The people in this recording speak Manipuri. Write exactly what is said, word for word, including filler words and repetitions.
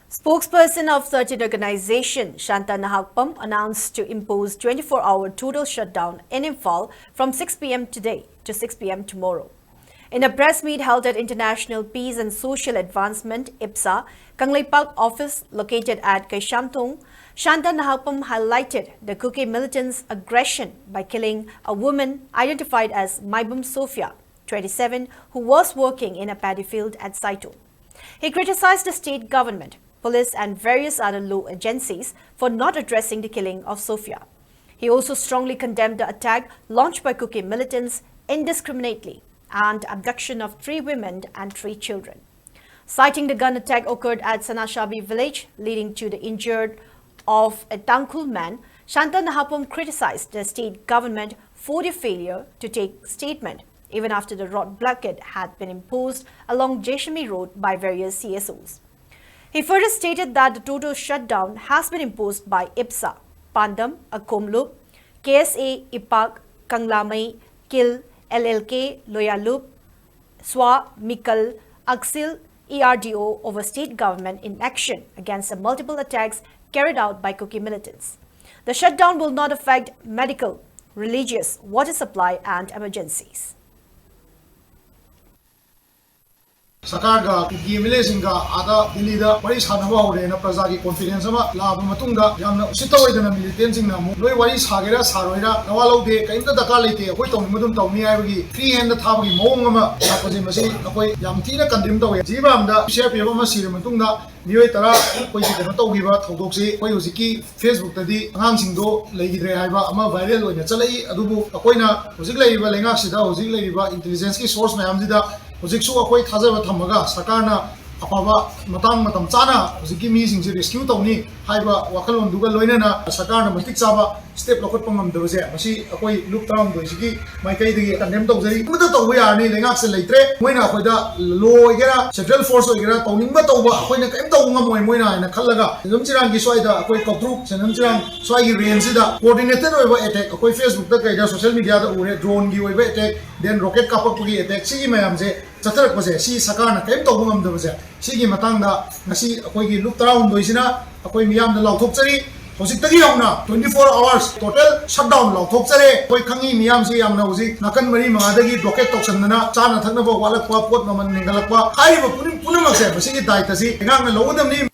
Spokesperson of certain organization, Shanta Nahakpam, announced to impose twenty-four hour total shutdown in Imphal from six p m today to six p m tomorrow. In a press meet held at International Peace and Social Advancement, IPSA, Kangleipak office located at Kaishamthong, Shanta Nahakpam highlighted the Kuki militants' aggression by killing a woman identified as Maibum Sophia, twenty-seven, who was working in a paddy field at Saito. He criticized the state government, police and various other law agencies for not addressing the killing of Sophia. He also strongly condemned the attack launched by Kuki militants indiscriminately and abduction of three women and three children. Citing the gun attack occurred at Sanashabi village, leading to the injured of a Tangkhul man, Shanta Nahapam criticized the state government for the failure to take statement, even after the road blockade had been imposed along Jeshami Road by various C S Os. He further stated that the total shutdown has been imposed by IPSA, Pandam, Akomlup, K S A, IPAK, Kanglamai, KIL, L L K, Loyalup, Swa, Mikal, Aksil, E R D O over state government inaction against the multiple attacks carried out by Kuki militants. The shutdown will not affect medical, religious, water supply and emergencies. ꯁꯔꯀꯥꯔꯒ ꯀꯨꯀꯤ ꯑꯦꯝ ꯑꯦꯜ ꯑꯦꯁꯤꯡꯒ ꯑꯥꯗ ꯗꯤꯜꯂꯤꯗ ꯋꯥꯔꯤ ꯁꯥꯟꯅꯕ ꯍꯧꯔꯦꯅ ꯄ꯭ꯔꯖꯥꯒꯤ ꯀꯣꯟꯐꯤꯗꯦꯟꯁ ꯑꯃ ꯂꯥꯛꯑꯕ ꯃꯇꯨꯡꯗ ꯌꯥꯝꯅ ꯎꯁꯤꯠꯇ ꯑꯣꯏꯗꯅ ꯃꯤꯂꯤꯇꯦꯟꯁꯤꯡꯅ ꯑꯃꯨꯛ ꯅꯣꯏ ꯋꯥꯔꯤ ꯁꯥꯒꯦꯔꯥ ꯁꯥꯔꯣꯏꯔꯥ ꯅꯋꯥ ꯂꯧꯗꯦ, ꯀꯔꯤꯝꯇ ꯗꯔꯀꯥꯔ ꯂꯩꯇꯦ, ꯑꯩꯈꯣꯏ ꯇꯧꯅꯤꯡꯕ ꯑꯗꯨꯝ ꯇꯧꯅꯤ ꯍꯥꯏꯕꯒꯤ ꯐ꯭ꯔꯤ ꯍꯦꯟꯗ ꯊꯥꯕꯒꯤ ꯃꯑꯣꯡ ꯑꯃ ꯂꯥꯛꯄꯁꯦ ꯃꯁꯤ ꯑꯩꯈꯣꯏ ꯌꯥꯝ ꯊꯤꯅ ꯀꯟꯗꯦꯝ ꯇꯧꯋꯦ꯫ ꯖꯤꯔꯤꯕꯥꯝꯗ ꯁꯤ ꯑꯥꯔ ꯄꯤ ꯑꯦꯐ ꯑꯃ ꯁꯤꯔ ꯃꯇꯨꯡꯗ ꯃꯤꯑꯣꯏ ꯇꯔꯥ ꯑꯩꯈꯣꯏꯒꯤ ꯀꯩꯅꯣ ꯇꯧꯈꯤꯕ ꯊꯧꯗꯣꯛꯁꯤ ꯑꯩꯈꯣꯏ ꯍꯧꯖꯤꯛꯀꯤ ꯐꯦꯁꯕꯨꯛꯇꯗꯤ ꯑꯉꯥꯡꯁꯤꯡꯗꯣ ꯂꯩꯈꯤꯗ꯭ꯔꯦ ꯍꯥꯏꯕ ꯑꯃ ꯚꯥꯏꯔꯦꯜ ꯑꯣꯏꯅ ꯆꯠꯂꯛꯏ꯫ ꯑꯗꯨꯕꯨ ꯑꯩꯈꯣꯏꯅ ꯍꯧꯖꯤꯛ ꯂꯩꯔꯤꯕ ꯂꯩꯉꯥꯛꯁꯤꯗ, ꯍꯧꯖꯤꯛ ꯂꯩꯔꯤꯕ ꯏꯟꯇꯦꯂꯤꯖꯦꯟꯁꯀꯤ ꯁꯣꯔꯁ ꯃꯌꯥꯝꯁꯤꯗ ꯍꯧꯖꯤꯛꯁꯨ ꯑꯩꯈꯣꯏ ꯊꯥꯖꯕ ꯊꯝꯃꯒ ꯁꯔꯀꯥꯔꯅ ꯑꯐꯕ ꯃꯇꯥꯡ ꯃꯇꯝ ꯆꯥꯅ ꯍꯧꯖꯤꯛꯀꯤ ꯃꯤꯁꯤꯡꯁꯦ ꯔꯦꯁꯀ꯭ꯌꯨ ꯇꯧꯅꯤ ꯍꯥꯏꯕ ꯋꯥꯈꯜꯂꯣꯟꯗꯨꯒ ꯂꯣꯏꯅꯅ ꯁꯔꯀꯥꯔꯅ ꯃꯇꯤꯛ ꯆꯥꯕ ꯁ꯭ꯇꯦꯞ ꯂꯧꯈꯠꯄ ꯉꯝꯗꯕꯁꯦ, ꯃꯁꯤ ꯑꯩꯈꯣꯏ ꯂꯨꯞ ꯇꯔꯥꯍꯨꯝꯗꯣꯏꯁꯤꯒꯤ ꯃꯥꯏꯀꯩꯗꯒꯤ ꯀꯟꯗꯦꯝ ꯇꯧꯖꯔꯤ꯫ ꯑꯃꯠꯇ ꯇꯧꯕ ꯌꯥꯔꯅꯤ, ꯂꯩꯉꯥꯛꯁꯦ ꯂꯩꯇ꯭ꯔꯦ꯫ ꯃꯣꯏꯅ ꯑꯩꯈꯣꯏꯗ, ꯂꯣ ꯑꯣꯏꯒꯦꯔꯥ, ꯁꯦꯟꯇ꯭ꯔꯦꯜ ꯐꯣꯔꯁ ꯑꯣꯏꯒꯦꯔꯥ, ꯇꯧꯅꯤꯡꯕ ꯇꯧꯕ, ꯑꯩꯈꯣꯏꯅ ꯀꯔꯤꯝ ꯇꯧꯕ ꯉꯝꯃꯣꯏ ꯃꯣꯏꯅ ꯍꯥꯏꯅ ꯈꯜꯂꯒ, ꯁꯦꯟꯖꯝ ꯆꯤꯔꯥꯡꯒꯤ ꯁ꯭ꯋꯥꯏꯗ, ꯑꯩꯈꯣꯏ ꯀꯧꯇ꯭ꯔꯨꯛ ꯁꯦꯟꯖꯝ ꯆꯤꯔꯥꯡ ꯁ꯭ꯋꯥꯏꯒꯤ ꯔꯦꯟꯖꯁꯤꯗ ꯀꯣꯑꯣꯔꯗꯤꯅꯦꯇꯦꯠ ꯑꯣꯏꯕ ꯑꯦꯇꯦꯛ, ꯑꯩꯈꯣꯏ ꯐꯦꯁꯕꯨꯛꯇ ꯀꯩꯗ ꯁꯣꯁꯤꯌꯦꯜ ꯃꯤꯗꯤꯌꯥꯗ ꯎꯔꯦ, ꯗ꯭ꯔꯣꯟꯒꯤ ꯑꯣꯏꯕ ꯑꯦꯇꯦꯛ, ꯗꯦꯟ ꯔꯣꯀꯦꯠ ꯀꯥꯞꯄꯛꯄꯒꯤ ꯑꯦꯇꯦꯛ, ꯁꯤꯒꯤ ꯃꯌꯥꯝꯁꯦ ꯆꯠꯊꯔꯛꯄꯁꯦ, ꯁꯤ ꯁꯔꯀꯥꯔꯅ ꯀꯔꯤꯝ ꯇꯧꯕ ꯉꯝꯗꯕꯁꯦ, ꯁꯤꯒꯤ ꯃꯇꯥꯡꯗ ꯉꯁꯤ ꯑꯩꯈꯣꯏꯒꯤ ꯂꯨꯞ ꯇꯔꯥꯍꯨꯝꯗꯣꯏꯁꯤꯅ ꯑꯩꯈꯣꯏ ꯃꯤꯌꯥꯝꯗ ꯂꯥꯎꯊꯣꯛꯆꯔꯤ꯫ ꯍꯧꯖꯤꯛꯇꯒꯤ ꯍꯧꯅ twenty four hours total shutdown ꯂꯥꯎꯊꯣꯛꯆꯔꯦ꯫ ꯑꯩꯈꯣꯏ ꯈꯪꯉꯤ, ꯃꯤꯌꯥꯝꯁꯤ ꯌꯥꯝꯅ ꯍꯧꯖꯤꯛ ꯅꯥꯀꯟ ꯃꯔꯤ ꯃꯉꯥꯗꯒꯤ ꯕ꯭ꯂꯣꯀꯦꯠ ꯇꯧꯁꯟꯗꯅ ꯆꯥꯅ ꯊꯛꯅꯕ ꯋꯥꯠꯂꯛꯄ, ꯄꯣꯠ ꯃꯃꯜ ꯍꯦꯟꯒꯠꯂꯛꯄ, ꯍꯥꯏꯔꯤꯕ ꯄꯨꯝꯅꯃꯛ-, ꯄꯨꯝꯅꯃꯛꯁꯦ ꯃꯁꯤꯒꯤ ꯗꯥꯏꯇꯁꯤ ꯂꯩꯉꯥꯛꯅ ꯂꯧꯒꯗꯕꯅꯤ꯫